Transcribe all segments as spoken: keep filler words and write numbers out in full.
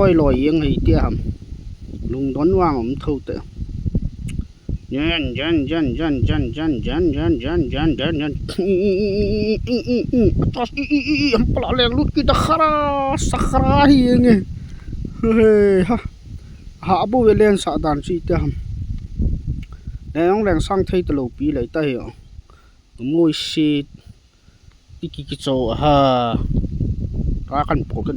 loi loi jeng hei tia ham. Lungdon vang um tho te. Jan, jan, jan, jan, jan, jan, jan, jan, jan, jan, jan, jan. Atas, i, i, i, i, ham pala leng lut kita khara, sakhara hi jeng e. He, ha. Ha, abu ve len sa dan si tia ham. Leng leng sang thei ta lo pi lei ta hi. Mui si. Iki kicho ha. Ka kan po kan.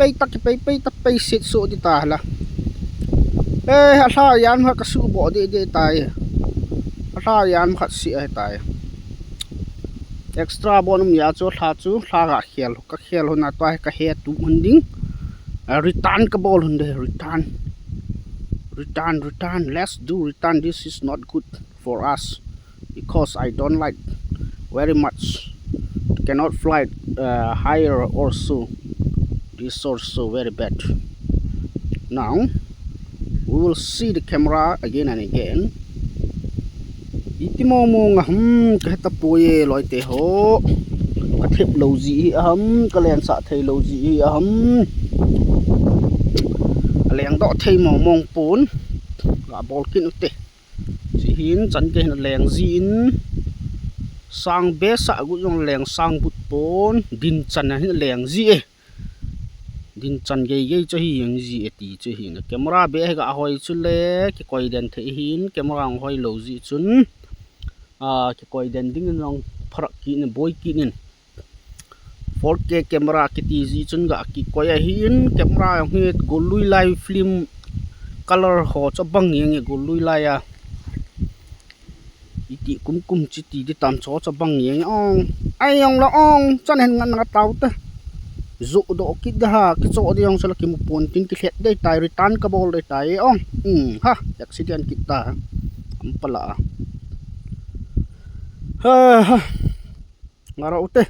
pei ta, kipei pei ta, pei sit so di ta la. Eh, a hla yan ha ka su bo di di tai. A hla yan khat si ai tai. Extra bon um ya chu hla chu, hla ga khel, ka khel hun a tua ka he tu hun ding. Ah, return ka bol hun de, return. Return, return. Let's do return. This is not good for us because I don't like very much. Cannot fly uh, higher also. This also very bad. Now we will see the camera again and again. Iti mo mo nga hmm ka heta poye loi te ho. Ka thep lo ji hi aham, ka len sa thei lo ji hi aham. A leng doh thei mo mong pon. Ga bol kin u te. Chi hin chan ke hin a leng ji in. Sang be sa gu jong leng sang but pon. Din chan a hin a leng ji e. Din chan gei gei chu hi ang ji e ti chu hin. Camera be he ga hoi chu le, kikoi den thei hin, camera ang hoi lo ji chun. A, kikoi den ding in jong pharak kin, boi kin in. Four K camera kiti ji chun ga kikoi a hin, camera ang hi golui lai film color ho chu bang yang e golui lai a. Iti kum kum chi ti di tam cho cha bang yang ong. Ai ong la ong, chan hen ngan nga tau te. Zu do kit da ha, ki cho di ong sala ki mu pon tin ki hlet dei tai, return ka bol dei tai ong. Hmm, ha, accident kit ta. Am pala. Ha, ha. Nga ra u te.